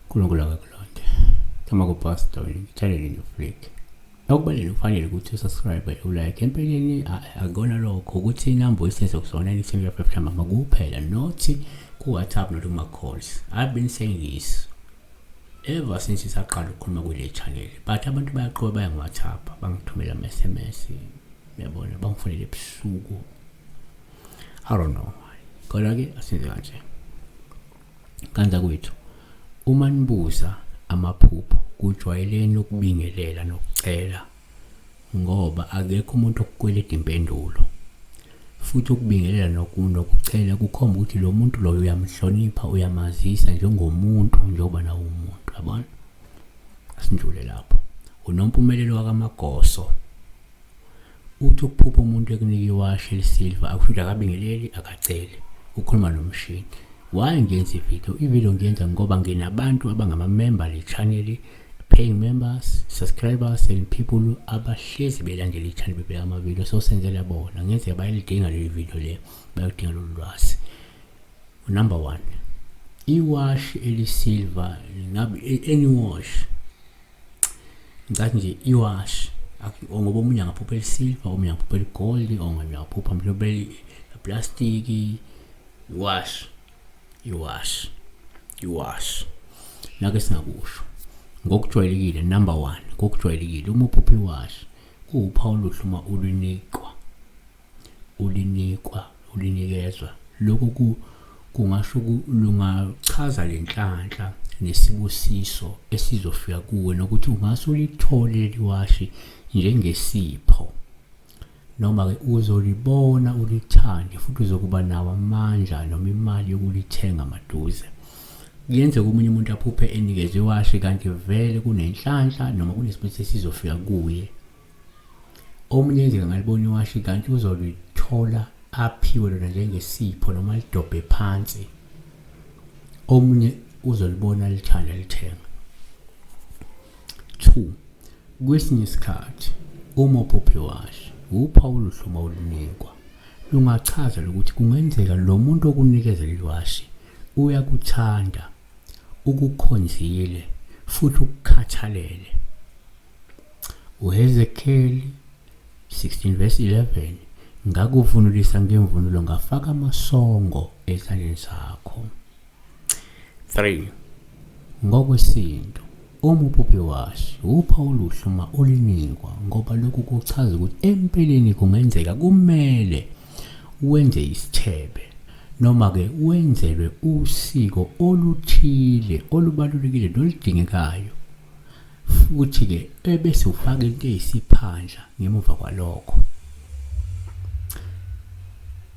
uNkulunkulu akakulonde. Thama kupastor ngithalele nje flick. Okubalulekile kufanele ukuthi usubscribe ulike. Empeleni akona lokho ukuthi inamba oyisebenzisa kusona i-Central Africa mama kuphela not ku-WhatsApp not kuma-calls. I've been saying this ever since saqala ukukhuluma kule channel but abantu bayaqhuba baya ngi-WhatsApp bangithumela ama-SMS uyabona bangifonele ebusuku I don't know why. Kodwa-ke asenze kanje. Kanza kwethu, uma nibuza amaphupho kujwayeleni ukubingelela nokucela ngoba akekho umuntu okukweleta impendulo. Futhi ukubingelela nokucela kukhomba ukuthi lo muntu loyo uyamhlonipha, uyamazisa njengomuntu njengoba nawe umuntu, yabona? Asindlule lapho. Unompumelelo wakaMagoso. Uthi ukuphupha umuntu ekunika iwashi elisilva akusho ukuthi akabingeleli akaceli ukhuluma nomshini. Why ngiyenza ivideo? Ivideo ngiyenza ngoba nginabantu abangamamemba le channel, paying members, subscribers and people abahlezi belandela i-channel bebheka amavideo so senzela bona. Ngenzeka bayalidinga leli video le, bayaludinga lolu lwazi. Number 1, iwashi elisilva ngabe any wash ngicathi nje iwashi ngoba omunye angaphupha elisilva omunye angaphupha eligold omunye angaphupha mhlawumbe eplastiki iwashi iwashi iwashi nake singakusho ngokujwayelekile number one ngokujwayelekile uma uphupha iwashi kuwuphawu oluhle uma ulunikwa ulinikwa ulinikezwa lokhu kungasho lungachaza lenhlanhla nesibusiso esizofika kuwe nokuthi ungase ulithole leli washi njengesipho noma-ke uzolibona ulithande futhi uzokuba nawo amandla noma imali yokulithenga maduze. Kuyenzeka omunye umuntu aphuphe enikezwe iwashi kanti vele kunenhlanhla noma kunesibusiso esizofika kuye. Omunye yenzeka ngalibona iwashi kanti uzolithola aphiwe lona njengesipho noma lidobhe phansi. Omunye uzolibona lithanda lithenga. 2 kwesinye isikhathi uma uphupha iwashi uphawu oluhle uma ulunikwa lungachaza lokuthi kungenzeka lo muntu okunikeza leli washi uyakuthanda ukukhonzile futhi ukukhathalele. UHezekeli 16 verse 11 ngakuvunulisa ngemvunulo ngafaka amasongo esandleni sakho. 3 ngokwesintu uma uphuphe iwashi upha oluhle uma ulinikwa ngoba lokhu kuchaza ukuthi empeleni kungenzeka kumele wenze isithebe noma-ke wenzelwe usiko oluthile olubalulekile noludingekayo futhi-ke ebese ufaka into eyisiphandla ngemuva kwalokho.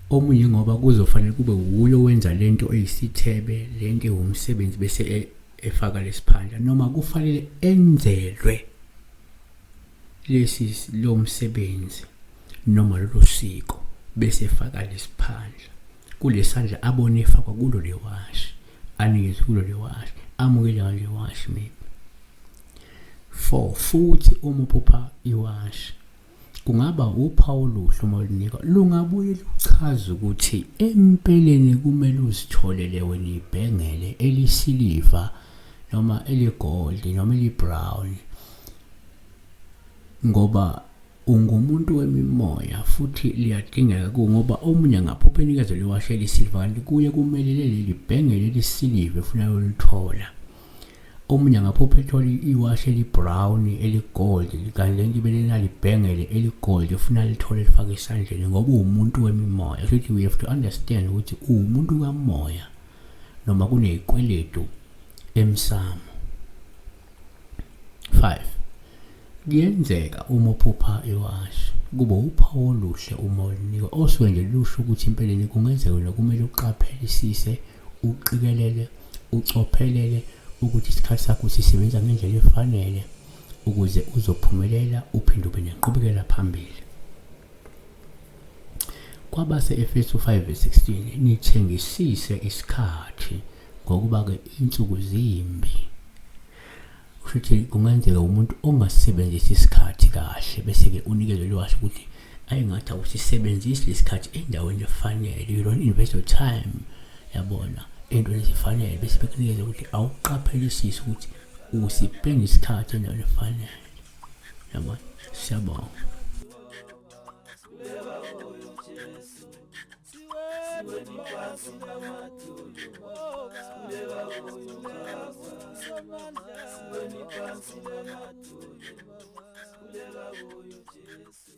Omunye ngoba kuzofanele kube wuye owenza lento eyisithebe, lento ewumsebenzi bese e, efaka lesiphandla noma kufanele enzelwe lesi lo msebenzi noma lolo siko bese efaka lesiphandla kulesandla abone efakwa kulo lewashi anikezwe kulo lewashi amukele ngale washi maybe. 4 futhi uma uphupha iwashi kungaba uphawu oluhle uma ulunika lungabuye luchaze ukuthi empeleni kumele uzitholele wena ibhengele elisiliva noma eligold noma elibrown ngoba ungumuntu wemimoya futhi liyadingeka ku ngoba omunye angaphupha enikezwe liwashi elisiliva kanti kuye kumele leli bhengele elisiliva efuna ulithola. Omunye angaphupha ethola iwashi eli-brown eli-gold kanti lento ibe linalibhengele eli-gold efuna lithole lifake esandleni ngoba uwumuntu wemimoya. Futhi we have to understand ukuthi uwumuntu kamoya noma kunezikweletu emsamo. 5 kuyenzeka uma uphupha iwashi kube uphawu oluhle uma ulinikwa osuke nje lusho ukuthi empeleni kungenzeka wena kumele uqaphelisise uqikelele ucophelele ukuthi isikhathi sakho sisebenza ngendlela efanele ukuze uzophumelela uphinde ube nenqubekela phambili. Kwabase-Efesu 5 verse 16 nithengisise isikhathi ngokuba-ke insuku zimbi. Kusho ukuthi kungenzeka umuntu ongasebenzisi isikhathi kahle bese-ke unikezwe lwazi ukuthi Ayingathi awusisebenzisi lesikhathi endaweni efanele. You don't invest your time, yabona, entweni ezifanele, bese bekunikeza ukuthi awuqaphelisisi ukuthi usipenda isikhathi endaweni efanele, yabona. Siyabonga. Siweni phansi namadolo, sikhuleka kuyo Jesu.